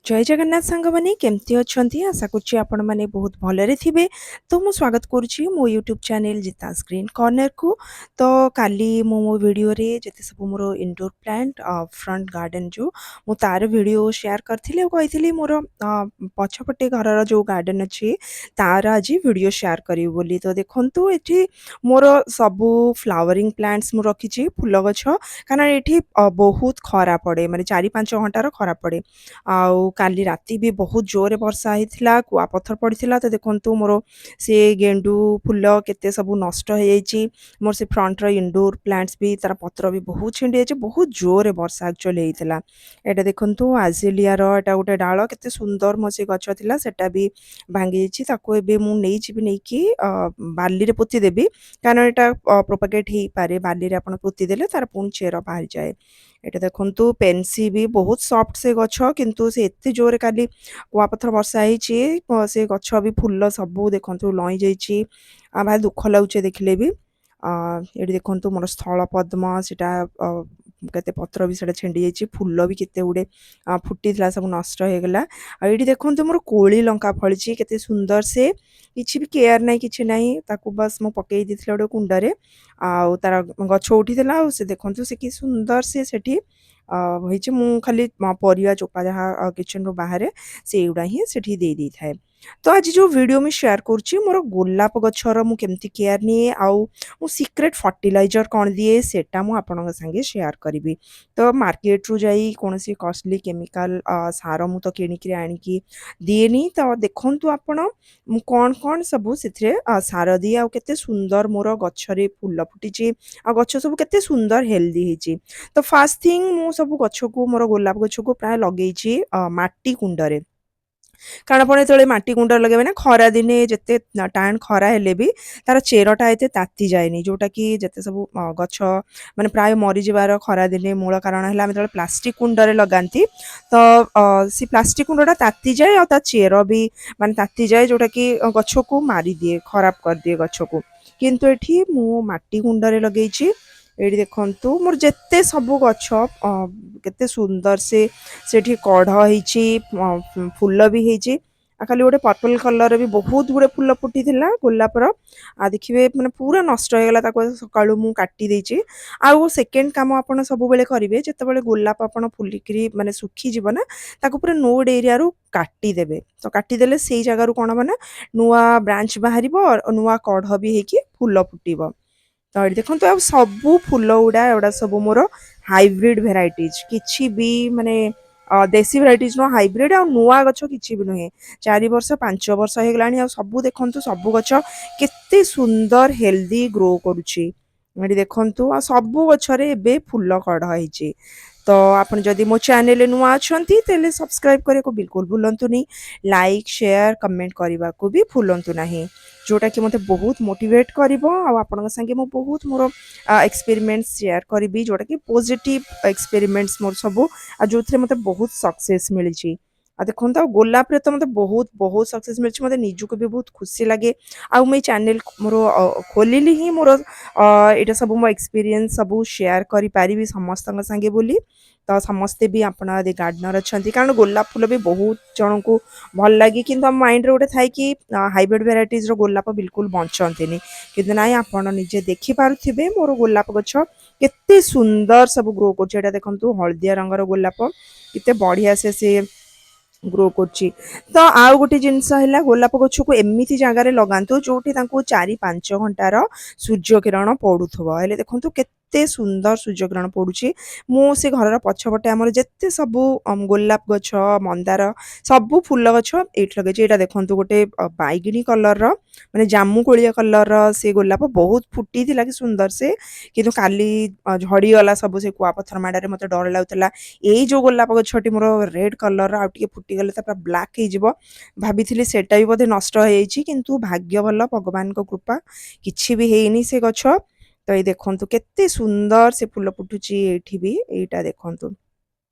ଜୟ ଜଗନ୍ନାଥ ସାଙ୍ଗମାନେ, କେମିତି ଅଛନ୍ତି? ଆଶା କରୁଛି ଆପଣମାନେ ବହୁତ ଭଲରେ ଥିବେ। ତ ମୁଁ ସ୍ୱାଗତ କରୁଛି ମୋ ୟୁଟ୍ୟୁବ୍ ଚ୍ୟାନେଲ୍ ଜିତାସ୍ ଗ୍ରୀନ୍ କର୍ଣ୍ଣରକୁ। ତ କାଲି ମୁଁ ମୋ ଭିଡ଼ିଓରେ ଯେତେ ସବୁ ମୋର ଇନଡୋର୍ ପ୍ଲାଣ୍ଟ, ଫ୍ରଣ୍ଟ ଗାର୍ଡ଼େନ୍ ଯେଉଁ, ମୁଁ ତାର ଭିଡ଼ିଓ ସେୟାର କରିଥିଲି ଆଉ କହିଥିଲି ମୋର ପଛପଟେ ଘରର ଯେଉଁ ଗାର୍ଡ଼େନ୍ ଅଛି, ତାର ଆଜି ଭିଡ଼ିଓ ସେୟାର କରିବି ବୋଲି। ତ ଦେଖନ୍ତୁ, ଏଠି ମୋର ସବୁ ଫ୍ଲାୱରିଂ ପ୍ଲାଣ୍ଟସ୍ ମୁଁ ରଖିଛି, ଫୁଲ ଗଛ, କାରଣ ଏଠି ବହୁତ ଖରା ପଡ଼େ, ମାନେ 4-5 ଘଣ୍ଟାର ଖରା ପଡ଼େ। ଆଉ କାଲି ରାତି ବି ବହୁତ ଜୋରରେ ବର୍ଷା ହେଇଥିଲା, କୁଆପଥର ପଡ଼ିଥିଲା। ତ ଦେଖନ୍ତୁ, ମୋର ସେ ଗେଣ୍ଡୁ ଫୁଲ କେତେ ସବୁ ନଷ୍ଟ ହେଇଯାଇଛି। ମୋର ସେ ଫ୍ରଣ୍ଟର ଇନଡୋର୍ ପ୍ଲାଣ୍ଟସ୍ ବି, ତାର ପତ୍ର ବି ବହୁତ ଛିଣ୍ଡି ଯାଇଛି। ବହୁତ ଜୋରରେ ବର୍ଷା ଆକ୍ଚୁଆଲି ହେଇଥିଲା। ଏଇଟା ଦେଖନ୍ତୁ, ଆଜିଲିଆର ଏଇଟା ଗୋଟେ ଡାଳ, କେତେ ସୁନ୍ଦର ମୋ ସେ ଗଛ ଥିଲା, ସେଟା ବି ଭାଙ୍ଗି ଯାଇଛି। ତାକୁ ଏବେ ମୁଁ ନେଇଯିବି, ନେଇକି ବାଲିରେ ପୋତି ଦେବି, କାରଣ ଏଇଟା ପ୍ରୋପାଗେଟ୍ ହେଇପାରେ। ବାଲିରେ ଆପଣ ପୋତି ଦେଲେ ତାର ପୁଣି ଚେର ବାହାରିଯାଏ। ଏଇଟା ଦେଖନ୍ତୁ, ପେନ୍ସି ବି ବହୁତ ସଫ୍ଟ ସେ ଗଛ, କିନ୍ତୁ ସେ ଏତେ ଜୋରରେ କାଲି କୁଆପଥର ବର୍ଷା ହେଇଛି, ସେ ଗଛ ବି ଫୁଲ ସବୁ ଦେଖନ୍ତୁ ଲଇଁ ଯାଇଛି। ଆଉ ଭାରି ଦୁଃଖ ଲାଗୁଛି ଦେଖିଲେ ବି। ଏଠି ଦେଖନ୍ତୁ, ମୋର ସ୍ଥଳ ପଦ୍ମ, ସେଟା କେତେ ପତ୍ର ବି ସେଟା ଛିଣ୍ଡି ଯାଇଛି। ଫୁଲ ବି କେତେ ଗୁଡ଼େ ଫୁଟିଥିଲା, ସବୁ ନଷ୍ଟ ହେଇଗଲା। ଆଉ ଏଇଠି ଦେଖନ୍ତୁ, ମୋର କୋଳି ଲଙ୍କା ଫଳିଛି କେତେ ସୁନ୍ଦର ସେ। କିଛି ବି କେୟାର ନାହିଁ, କିଛି ନାହିଁ, ତାକୁ ବାସ୍ ମୁଁ ପକେଇ ଦେଇଥିଲି ଗୋଟେ କୁଣ୍ଡରେ ଆଉ ତାର ଗଛ ଉଠିଥିଲା। ଆଉ ସେ ଦେଖନ୍ତୁ, ସେ କି ସୁନ୍ଦର ସେ ସେଠି ହେଇଛି। ମୁଁ ଖାଲି ପରିବା ଚୋପା ଯାହା କିଚେନରୁ ବାହାରେ, ସେଇଗୁଡ଼ା ହିଁ ସେଠି ଦେଇ ଦେଇଥାଏ। ତ ଆଜି ଯେଉଁ ଭିଡ଼ିଓ ମୁଁ ସେୟାର କରୁଛି, ମୋର ଗୋଲାପ ଗଛର ମୁଁ କେମିତି କେୟାର ନିଏ ଆଉ ମୁଁ ସିକ୍ରେଟ୍ ଫର୍ଟିଲାଇଜର୍ କ'ଣ ଦିଏ, ସେଟା ମୁଁ ଆପଣଙ୍କ ସାଙ୍ଗେ ସେୟାର କରିବି। ତ ମାର୍କେଟରୁ ଯାଇ କୌଣସି କଷ୍ଟଲି କେମିକାଲ ସାର ମୁଁ ତ କିଣିକିରି ଆଣିକି ଦିଏନି। ତ ଦେଖନ୍ତୁ ଆପଣ, ମୁଁ କ'ଣ କ'ଣ ସବୁ ସେଥିରେ ସାର ଦିଏ ଆଉ କେତେ ସୁନ୍ଦର ମୋର ଗଛରେ ଫୁଲ ଫୁଟିଛି ଆଉ ଗଛ ସବୁ କେତେ ସୁନ୍ଦର ହେଲ୍ଦି ହେଇଛି। ତ ଫାର୍ଷ୍ଟ ଥିଙ୍ଗ, ମୁଁ ସବୁ ଗଛକୁ, ମୋର ଗୋଲାପ ଗଛକୁ ପ୍ରାୟ ଲଗେଇଛି ମାଟି କୁଣ୍ଡରେ। କାରଣ ଆପଣ ଯେତେବେଳେ ମାଟି କୁଣ୍ଡରେ ଲଗେଇବେ ନା, ଖରା ଦିନେ ଯେତେ ଟାଣ ଖରା ହେଲେ ବି ତାର ଚେରଟା ଏତେ ତାତି ଯାଏନି, ଯେଉଁଟାକି ଯେତେ ସବୁ ଗଛ ମାନେ ପ୍ରାୟ ମରିଯିବାର ଖରା ଦିନେ ମୂଳ କାରଣ ହେଲା, ଆମେ ଯେତେବେଳେ ପ୍ଲାଷ୍ଟିକ କୁଣ୍ଡରେ ଲଗାନ୍ତି, ତ ସେ ପ୍ଲାଷ୍ଟିକ କୁଣ୍ଡଟା ତାତିଯାଏ ଆଉ ତା ଚେର ବି ମାନେ ତାତିଯାଏ, ଯେଉଁଟାକି ଗଛକୁ ମାରିଦିଏ, ଖରାପ କରିଦିଏ ଗଛକୁ। କିନ୍ତୁ ଏଠି ମୁଁ ମାଟି କୁଣ୍ଡରେ ଲଗେଇଛି। ଏଇଠି ଦେଖନ୍ତୁ, ମୋର ଯେତେ ସବୁ ଗଛ କେତେ ସୁନ୍ଦର ସେ ସେଠି କଢ଼ ହେଇଛି, ଫୁଲ ବି ହେଇଛି। ଆଉ ଖାଲି ଗୋଟେ ପର୍ପଲ୍ କଲର୍ର ବି ବହୁତ ଗୁଡ଼େ ଫୁଲ ଫୁଟିଥିଲା ଗୋଲାପର, ଆଉ ଦେଖିବେ ମାନେ ପୁରା ନଷ୍ଟ ହେଇଗଲା। ତାକୁ ସକାଳୁ ମୁଁ କାଟି ଦେଇଛି। ଆଉ ସେକେଣ୍ଡ କାମ ଆପଣ ସବୁବେଳେ କରିବେ, ଯେତେବେଳେ ଗୋଲାପ ଆପଣ ଫୁଲିକିରି ମାନେ ଶୁଖିଯିବ ନା, ତାକୁ ପୁରା ନୋଡ୍ ଏରିଆରୁ କାଟିଦେବେ। ତ କାଟିଦେଲେ ସେଇ ଜାଗାରୁ କ'ଣ ହବ ନା, ନୂଆ ବ୍ରାଞ୍ଚ ବାହାରିବ, ନୂଆ କଢ଼ ବି ହେଇକି ଫୁଲ ଫୁଟିବ। ତ ଏଠି ଦେଖନ୍ତୁ, ଆଉ ସବୁ ଫୁଲ ଗୁଡ଼ା, ଏଗୁଡ଼ା ସବୁ ମୋର ହାଇବ୍ରିଡ୍ ଭେରାଇଟିଜ୍। କିଛି ବି ମାନେ ଦେଶୀ ଭେରାଇଟିଜ୍ ନୁହଁ, ହାଇବ୍ରିଡ୍ ଆଉ ନୂଆ ଗଛ କିଛି ବି ନୁହେଁ। 4 ବର୍ଷ, 5 ବର୍ଷ ହେଇଗଲାଣି। ଆଉ ସବୁ ଦେଖନ୍ତୁ, ସବୁ ଗଛ କେତେ ସୁନ୍ଦର ହେଲ୍ଦି ଗ୍ରୋ କରୁଛି। ଏଠି ଦେଖନ୍ତୁ, ଆଉ ସବୁ ଗଛରେ ଏବେ ଫୁଲ କଢ଼ ହେଇଛି। ତ ଆପଣ ଯଦି ମୋ ଚ୍ୟାନେଲରେ ନୂଆ ଅଛନ୍ତି, ତାହେଲେ ସବସ୍କ୍ରାଇବ୍ କରିବାକୁ ବିଲକୁଲ ଭୁଲନ୍ତୁନି। ଲାଇକ୍, ସେୟାର, କମେଣ୍ଟ କରିବାକୁ ବି ଭୁଲନ୍ତୁ ନାହିଁ, ଯେଉଁଟାକି ମୋତେ ବହୁତ ମୋଟିଭେଟ୍ କରିବ। ଆଉ ଆପଣଙ୍କ ସାଙ୍ଗେ ମୁଁ ବହୁତ ମୋର ଏକ୍ସପେରିମେଣ୍ଟ ସେୟାର କରିବି, ଯେଉଁଟାକି ପଜିଟିଭ୍ ଏକ୍ସପେରିମେଣ୍ଟସ୍ ମୋର ସବୁ ଆଉ ଯେଉଁଥିରେ ମୋତେ ବହୁତ ସକ୍ସେସ୍ ମିଳିଛି। ଆଉ ଦେଖନ୍ତୁ, ଆଉ ଗୋଲାପରେ ତ ମୋତେ ବହୁତ ବହୁତ ସକ୍ସେସ୍ ମିଳିଛି। ମୋତେ ନିଜକୁ ବି ବହୁତ ଖୁସି ଲାଗେ। ଆଉ ମୁଁ ଏଇ ଚ୍ୟାନେଲ୍ ମୋର ଖୋଲିଲି ହିଁ ମୋର ଏଇଟା ସବୁ ମୋ ଏକ୍ସପିରିଏନ୍ସ ସବୁ ସେୟାର କରିପାରିବି ସମସ୍ତଙ୍କ ସାଙ୍ଗେ ବୋଲି। ତ ସମସ୍ତେ ବି ଆପଣ ଯଦି ଗାର୍ଡ଼ନର୍ ଅଛନ୍ତି, କାରଣ ଗୋଲାପ ଫୁଲ ବି ବହୁତ ଜଣଙ୍କୁ ଭଲ ଲାଗେ, କିନ୍ତୁ ଆମ ମାଇଣ୍ଡରେ ଗୋଟେ ଥାଏ କି ହାଇବ୍ରିଡ୍ ଭେରାଇଟିଜ୍ର ଗୋଲାପ ବିଲକୁଲ ବଞ୍ଚନ୍ତିନି। କିନ୍ତୁ ନାଇଁ, ଆପଣ ନିଜେ ଦେଖିପାରୁଥିବେ ମୋର ଗୋଲାପ ଗଛ କେତେ ସୁନ୍ଦର ସବୁ ଗ୍ରୋ କରୁଛି। ଏଇଟା ଦେଖନ୍ତୁ, ହଳଦିଆ ରଙ୍ଗର ଗୋଲାପ, କେତେ ବଢ଼ିଆ ସେ ସେ ଗ୍ରୋ କରୁଛି। ତ ଆଉ ଗୋଟେ ଜିନିଷ ହେଲା, ଗୋଲାପ ଗଛକୁ ଏମିତି ଜାଗାରେ ଲଗାନ୍ତୁ ଯୋଉଠି ତାଙ୍କୁ 4-5 ଘଣ୍ଟାର ସୂର୍ଯ୍ୟ କିରଣ ପଡୁଥିବ। ହେଲେ ଦେଖନ୍ତୁ, କେତେ ସୁନ୍ଦର ସୂର୍ଯ୍ୟ କିରଣ ପଡୁଛି। ମୁଁ ସେ ଘରର ପଛପଟେ ଆମର ଯେତେ ସବୁ ଗୋଲାପ ଗଛ, ମନ୍ଦାର, ସବୁ ଫୁଲ ଗଛ ଏଇଠି ଲଗେଇଛି। ଏଇଟା ଦେଖନ୍ତୁ, ଗୋଟେ ବାଇଗିଣୀ କଲରର, ମାନେ ଜାମୁ କୋଳିଆ କଲରର ସେ ଗୋଲାପ ବହୁତ ଫୁଟିଥିଲା, କି ସୁନ୍ଦର ସେ। କିନ୍ତୁ କାଲି ଝଡ଼ିଗଲା ସବୁ ସେ କୁଆପଥର ମାଡ଼ରେ। ମୋତେ ଡର ଲାଗୁଥିଲା, ଏଇ ଯୋଉ ଗୋଲାପ ଗଛଟି ମୋର ରେଡ୍ କଲରର, ଆଉ ଟିକେ ଫୁଟିଗଲେ ତା ପୁରା ବ୍ଲାକ୍ ହେଇଯିବ ଭାବିଥିଲି, ସେଇଟା ବି ବୋଧେ ନଷ୍ଟ ହେଇଯାଇଛି। କିନ୍ତୁ ଭାଗ୍ୟ ଭଲ, ଭଗବାନଙ୍କ କୃପା, କିଛି ବି ହେଇନି ସେ ଗଛ। ତ ଏଇ ଦେଖନ୍ତୁ, କେତେ ସୁନ୍ଦର ସେ ଫୁଲ ଫୁଟୁଛି ଏଇଠି ବି। ଏଇଟା ଦେଖନ୍ତୁ।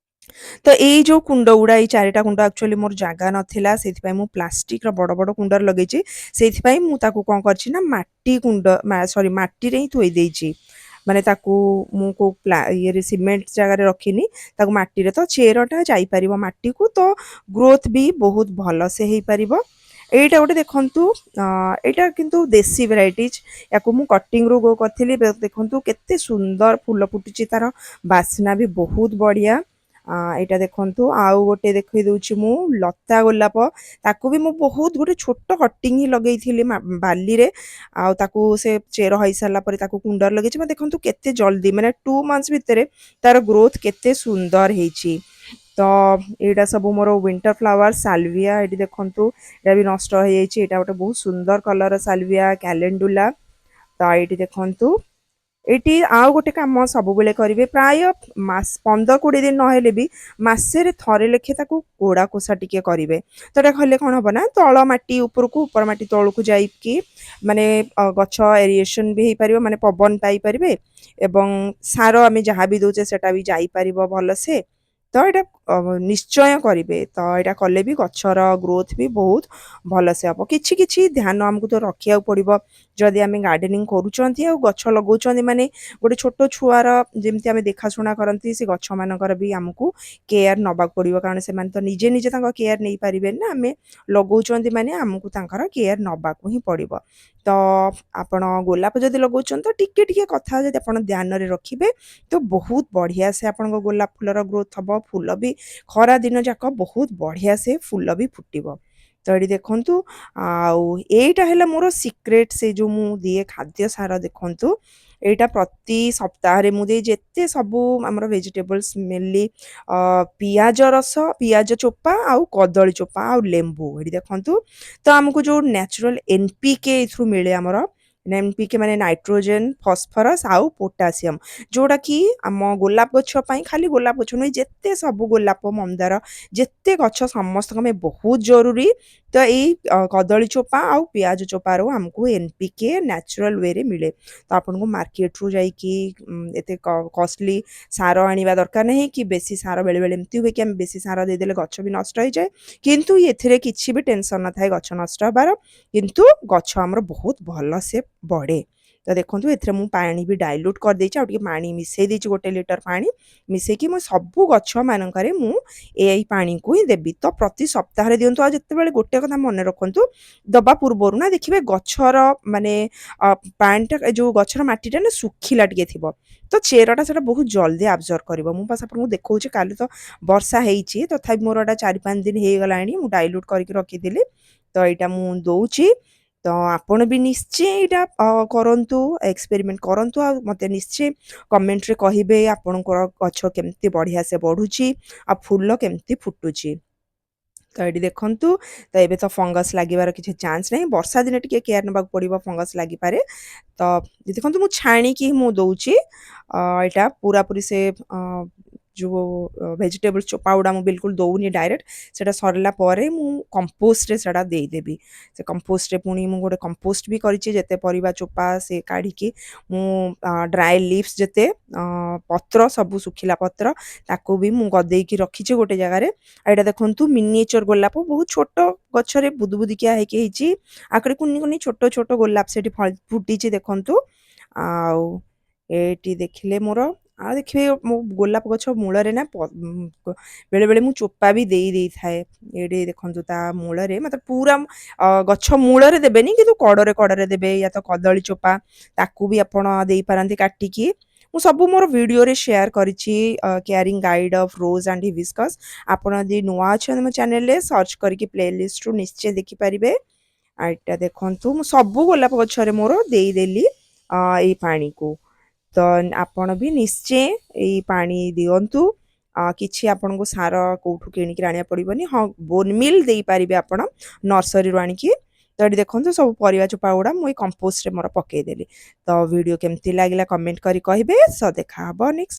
ତ ଏଇ ଯୋଉ କୁଣ୍ଡ ଗୁଡ଼ା, ଏଇ ଚାରିଟା କୁଣ୍ଡ, ଆକ୍ଚୁଆଲି ମୋର ଜାଗା ନଥିଲା, ସେଇଥିପାଇଁ ମୁଁ ପ୍ଲାଷ୍ଟିକର ବଡ଼ ବଡ଼ କୁଣ୍ଡରେ ଲଗେଇଛି। ସେଇଥିପାଇଁ ମୁଁ ତାକୁ କ'ଣ କରିଛି ନା, ମାଟି କୁଣ୍ଡ, ସରି, ମାଟିରେ ହିଁ ଥୋଇ ଦେଇଛି। ମାନେ ତାକୁ ମୁଁ କେଉଁ ଇଏରେ ସିମେଣ୍ଟ ଜାଗାରେ ରଖିନି, ତାକୁ ମାଟିରେ। ତ ଚେରଟା ଯାଇପାରିବ ମାଟିକୁ, ତ ଗ୍ରୋଥ୍ ବି ବହୁତ ଭଲସେ ହେଇପାରିବ। ଏଇଟା ଗୋଟେ ଦେଖନ୍ତୁ, ଏଇଟା କିନ୍ତୁ ଦେଶୀ ଭେରାଇଟିଜ୍। ୟାକୁ ମୁଁ କଟିଂରୁ ଗ୍ରୋ କରିଥିଲି। ଦେଖନ୍ତୁ କେତେ ସୁନ୍ଦର ଫୁଲ ଫୁଟୁଛି, ତାର ବାସ୍ନା ବି ବହୁତ ବଢ଼ିଆ। ଏଇଟା ଦେଖନ୍ତୁ, ଆଉ ଗୋଟେ ଦେଖେଇ ଦେଉଛି ମୁଁ ଲତା ଗୋଲାପ। ତାକୁ ବି ମୁଁ ବହୁତ ଗୋଟେ ଛୋଟ କଟିଂ ହିଁ ଲଗେଇଥିଲି ବାଲିରେ, ଆଉ ତାକୁ ସେ ଚେର ହେଇସାରିଲା ପରେ ତାକୁ କୁଣ୍ଡରେ ଲଗେଇଛି। ମାନେ ଦେଖନ୍ତୁ କେତେ ଜଲ୍ଦି, ମାନେ 2 ମନ୍ଥସ୍ ଭିତରେ ତାର ଗ୍ରୋଥ୍ କେତେ ସୁନ୍ଦର ହେଇଛି। ତ ଏଇଟା ସବୁ ମୋର ୱିଣ୍ଟର ଫ୍ଲାୱାର ସାଲଭିଆ। ଏଇଠି ଦେଖନ୍ତୁ, ଏଇଟା ବି ନଷ୍ଟ ହେଇଯାଇଛି। ଏଇଟା ଗୋଟେ ବହୁତ ସୁନ୍ଦର କଲର ସାଲଭିଆ, କ୍ୟାଲେଣ୍ଡୁଲା। ତ ଏଇଠି ଦେଖନ୍ତୁ, ଏଇଠି ଆଉ ଗୋଟେ କାମ ସବୁବେଳେ କରିବେ, ପ୍ରାୟ ମାସ 15-20 ଦିନ ନହେଲେ ବି ମାସେରେ ଥରେ ଲେଖେ ତାକୁ କୋଡ଼ା କୋସା ଟିକେ କରିବେ। ତ ଏଇଟା କଲେ କ'ଣ ହବ ନା, ତଳ ମାଟି ଉପରକୁ, ଉପର ମାଟି ତଳକୁ ଯାଇକି ମାନେ ଗଛ ଏରିଏସନ୍ ବି ହେଇପାରିବ, ମାନେ ପବନ ପାଇପାରିବେ ଏବଂ ସାର ଆମେ ଯାହା ବି ଦଉଛେ ସେଟା ବି ଯାଇପାରିବ ଭଲସେ। ତ ଏଇଟା ନିଶ୍ଚୟ କରିବେ। ତ ଏଇଟା କଲେ ବି ଗଛର ଗ୍ରୋଥ୍ ବି ବହୁତ ଭଲସେ ହବ। କିଛି କିଛି ଧ୍ୟାନ ଆମକୁ ତ ରଖିବାକୁ ପଡ଼ିବ ଯଦି ଆମେ ଗାର୍ଡେନିଂ କରୁଛନ୍ତି ଆଉ ଗଛ ଲଗାଉଛନ୍ତି। ମାନେ ଗୋଟେ ଛୋଟ ଛୁଆର ଯେମିତି ଆମେ ଦେଖାଶୁଣା କରନ୍ତି, ସେ ଗଛମାନଙ୍କର ବି ଆମକୁ କେୟାର ନେବାକୁ ପଡ଼ିବ, କାରଣ ସେମାନେ ତ ନିଜେ ନିଜେ ତାଙ୍କ କେୟାର ନେଇପାରିବେନି ନା। ଆମେ ଲଗାଉଛନ୍ତି ମାନେ ଆମକୁ ତାଙ୍କର କେୟାର ନେବାକୁ ହିଁ ପଡ଼ିବ। ତ ଆପଣ ଗୋଲାପ ଯଦି ଲଗାଉଛନ୍ତି, ତ ଟିକେ ଟିକେ କଥା ଯଦି ଆପଣ ଧ୍ୟାନରେ ରଖିବେ, ତ ବହୁତ ବଢ଼ିଆ ସେ ଆପଣଙ୍କ ଗୋଲାପ ଫୁଲର ଗ୍ରୋଥ୍ ହେବ। ଫୁଲ ବି ଖରା ଦିନ ଯାକ ବହୁତ ବଢ଼ିଆ ସେ ଫୁଲ ବି ଫୁଟିବ। ତ ଏଠି ଦେଖନ୍ତୁ, ଆଉ ଏଇଟା ହେଲା ମୋର ସିକ୍ରେଟ୍, ସେ ଯେଉଁ ମୁଁ ଦିଏ ଖାଦ୍ୟ ସାର। ଦେଖନ୍ତୁ, ଏଇଟା ପ୍ରତି ସପ୍ତାହରେ ମୁଁ ଦିଏ। ଯେତେ ସବୁ ଆମର ଭେଜିଟେବଲ୍ସ, ମେନଲି ପିଆଜ ରସ, ପିଆଜ ଚୋପା ଆଉ କଦଳୀ ଚୋପା ଆଉ ଲେମ୍ବୁ। ଏଠି ଦେଖନ୍ତୁ, ତ ଆମକୁ ଯେଉଁ ନ୍ୟାଚୁରାଲ ଏନ୍ ପି କେ ଏଥିରୁ ମିଳେ ଆମର, ଏନ୍ ପି କେ ମାନେ ନାଇଟ୍ରୋଜେନ୍, ଫସ୍ଫରସ୍ ଆଉ ପୋଟାସିୟମ୍, ଯେଉଁଟାକି ଆମ ଗୋଲାପ ଗଛ ପାଇଁ, ଖାଲି ଗୋଲାପ ଗଛ ନୁହେଁ, ଯେତେ ସବୁ ଗୋଲାପ, ମନ୍ଦାର, ଯେତେ ଗଛ, ସମସ୍ତଙ୍କ ପାଇଁ ବହୁତ ଜରୁରୀ। ତ ଏଇ କଦଳୀ ଚୋପା ଆଉ ପିଆଜ ଚୋପାରୁ ଆମକୁ ଏନ୍ ପି କେ ନ୍ୟାଚୁରାଲ ୱେରେ ମିଳେ। ତ ଆପଣଙ୍କୁ ମାର୍କେଟରୁ ଯାଇକି ଏତେ କଷ୍ଟଲି ସାର ଆଣିବା ଦରକାର ନାହିଁ କି ବେଶୀ ସାର। ବେଳେବେଳେ ଏମିତି ହୁଏ କି ଆମେ ବେଶୀ ସାର ଦେଇଦେଲେ ଗଛ ବି ନଷ୍ଟ ହେଇଯାଏ, କିନ୍ତୁ ଏଥିରେ କିଛି ବି ଟେନସନ୍ ନଥାଏ ଗଛ ନଷ୍ଟ ହେବାର, କିନ୍ତୁ ଗଛ ଆମର ବହୁତ ଭଲସେ ବଢ଼େ। ତ ଦେଖନ୍ତୁ, ଏଥିରେ ମୁଁ ପାଣି ବି ଡାଇଲ୍ୟୁଟ୍ କରିଦେଇଛି ଆଉ ଟିକେ ପାଣି ମିଶାଇ ଦେଇଛି। 1 ଲିଟର ପାଣି ମିଶାଇକି ମୁଁ ସବୁ ଗଛମାନଙ୍କରେ ମୁଁ ଏଇ ପାଣିକୁ ହିଁ ଦେବି। ତ ପ୍ରତି ସପ୍ତାହରେ ଦିଅନ୍ତୁ। ଆଉ ଯେତେବେଳେ, ଗୋଟେ କଥା ମନେ ରଖନ୍ତୁ, ଦେବା ପୂର୍ବରୁ ନା ଦେଖିବେ ଗଛର ମାନେ ପାଣିଟା, ଏ ଯେଉଁ ଗଛର ମାଟିଟା ନା ଶୁଖିଲା ଟିକେ ଥିବ, ତ ଚେରଟା ସେଟା ବହୁତ ଜଲ୍ଦି ଆବଜର୍ବ କରିବ। ମୁଁ ବାସ୍ ଆପଣଙ୍କୁ ଦେଖାଉଛି। କାଲି ତ ବର୍ଷା ହେଇଛି, ତଥାପି ମୋର ଏଇଟା 4-5 ଦିନ ହେଇଗଲାଣି, ମୁଁ ଡାଇଲ୍ୟୁଟ୍ କରିକି ରଖିଥିଲି। ତ ଏଇଟା ମୁଁ ଦଉଛି। ତ ଆପଣ ବି ନିଶ୍ଚୟ ଏଇଟା କରନ୍ତୁ, ଏକ୍ସପେରିମେଣ୍ଟ କରନ୍ତୁ ଆଉ ମୋତେ ନିଶ୍ଚୟ କମେଣ୍ଟରେ କହିବେ ଆପଣଙ୍କର ଗଛ କେମିତି ବଢ଼ିଆ ସେ ବଢ଼ୁଛି ଆଉ ଫୁଲ କେମିତି ଫୁଟୁଛି। ତ ଏଇଠି ଦେଖନ୍ତୁ, ତ ଏବେ ତ ଫଙ୍ଗସ୍ ଲାଗିବାର କିଛି ଚାନ୍ସ ନାହିଁ। ବର୍ଷା ଦିନେ ଟିକେ କେୟାର ନେବାକୁ ପଡ଼ିବ, ଫଙ୍ଗସ୍ ଲାଗିପାରେ। ତ ଦେଖନ୍ତୁ, ମୁଁ ଛାଣିକି ମୁଁ ଦଉଛି। ଏଇଟା ପୁରାପୁରି ସେ ଯେଉଁ ଭେଜିଟେବଲ୍ ଚୋପା ଗୁଡ଼ା ମୁଁ ବିଲକୁଲ ଦଉନି ଡାଇରେକ୍ଟ। ସେଇଟା ସରିଲା ପରେ ମୁଁ କମ୍ପୋଷ୍ଟରେ ସେଇଟା ଦେଇଦେବି। ସେ କମ୍ପୋଷ୍ଟରେ ପୁଣି ମୁଁ ଗୋଟେ କମ୍ପୋଷ୍ଟ ବି କରିଛି। ଯେତେ ପରିବା ଚୋପା ସେ କାଢ଼ିକି ମୁଁ ଡ୍ରାଏ ଲିଭ୍ସ, ଯେତେ ପତ୍ର ସବୁ, ଶୁଖିଲା ପତ୍ର, ତାକୁ ବି ମୁଁ ଗଦେଇକି ରଖିଛି ଗୋଟେ ଜାଗାରେ। ଆଉ ଏଇଟା ଦେଖନ୍ତୁ, ମିନିଏଚର ଗୋଲାପ, ବହୁତ ଛୋଟ ଗଛରେ ବୁଦୁବୁଦିକିଆ ହେଇକି ହେଇଛି। ଆକରେ କୁନି କୁନି ଛୋଟ ଛୋଟ ଗୋଲାପ ସେଠି ଫୁଟିଛି ଦେଖନ୍ତୁ। ଆଉ ଏଇଠି ଦେଖିଲେ ମୋର, ଆଉ ଦେଖିବେ ମୋ ଗୋଲାପ ଗଛ ମୂଳରେ ନା ବେଳେବେଳେ ମୁଁ ଚୋପା ବି ଦେଇ ଦେଇଥାଏ। ଏଇଠି ଦେଖନ୍ତୁ, ତା ମୂଳରେ ମତେ ପୁରା ଗଛ ମୂଳରେ ଦେବେନି, କିନ୍ତୁ କଡ଼ରେ କଡ଼ରେ ଦେବେ। ୟା ତ କଦଳୀ ଚୋପା, ତାକୁ ବି ଆପଣ ଦେଇପାରନ୍ତି କାଟିକି। ମୁଁ ସବୁ ମୋର ଭିଡ଼ିଓରେ ସେୟାର କରିଛି, caring guide of rose and hibiscus। ଆପଣ ଯଦି ନୂଆ ଅଛନ୍ତି ମୋ ଚ୍ୟାନେଲରେ, ସର୍ଚ୍ଚ କରିକି ପ୍ଲେଲିଷ୍ଟରୁ ନିଶ୍ଚୟ ଦେଖିପାରିବେ। ଆଉ ଏଇଟା ଦେଖନ୍ତୁ, ମୁଁ ସବୁ ଗୋଲାପ ଗଛରେ ମୋର ଦେଇଦେଲି ଏଇ ପାଣିକୁ। ତ ଆପଣ ବି ନିଶ୍ଚୟ ଏଇ ପାଣି ଦିଅନ୍ତୁ। କିଛି ଆପଣଙ୍କୁ ସାର କେଉଁଠୁ କିଣିକି ଆଣିବାକୁ ପଡ଼ିବନି। ହଁ, ବୋନ୍ ମିଲ୍ ଦେଇପାରିବେ ଆପଣ ନର୍ସରୀରୁ ଆଣିକି। ତ ଏଠି ଦେଖନ୍ତୁ, ସବୁ ପରିବା ଚୋପା ଗୁଡ଼ା ମୁଁ ଏଇ କମ୍ପୋଷ୍ଟରେ ମୋର ପକେଇଦେଲି। ତ ଭିଡ଼ିଓ କେମିତି ଲାଗିଲା କମେଣ୍ଟ କରି କହିବେ। ସୋ ଦେଖା ହବ ନେକ୍ସଟ।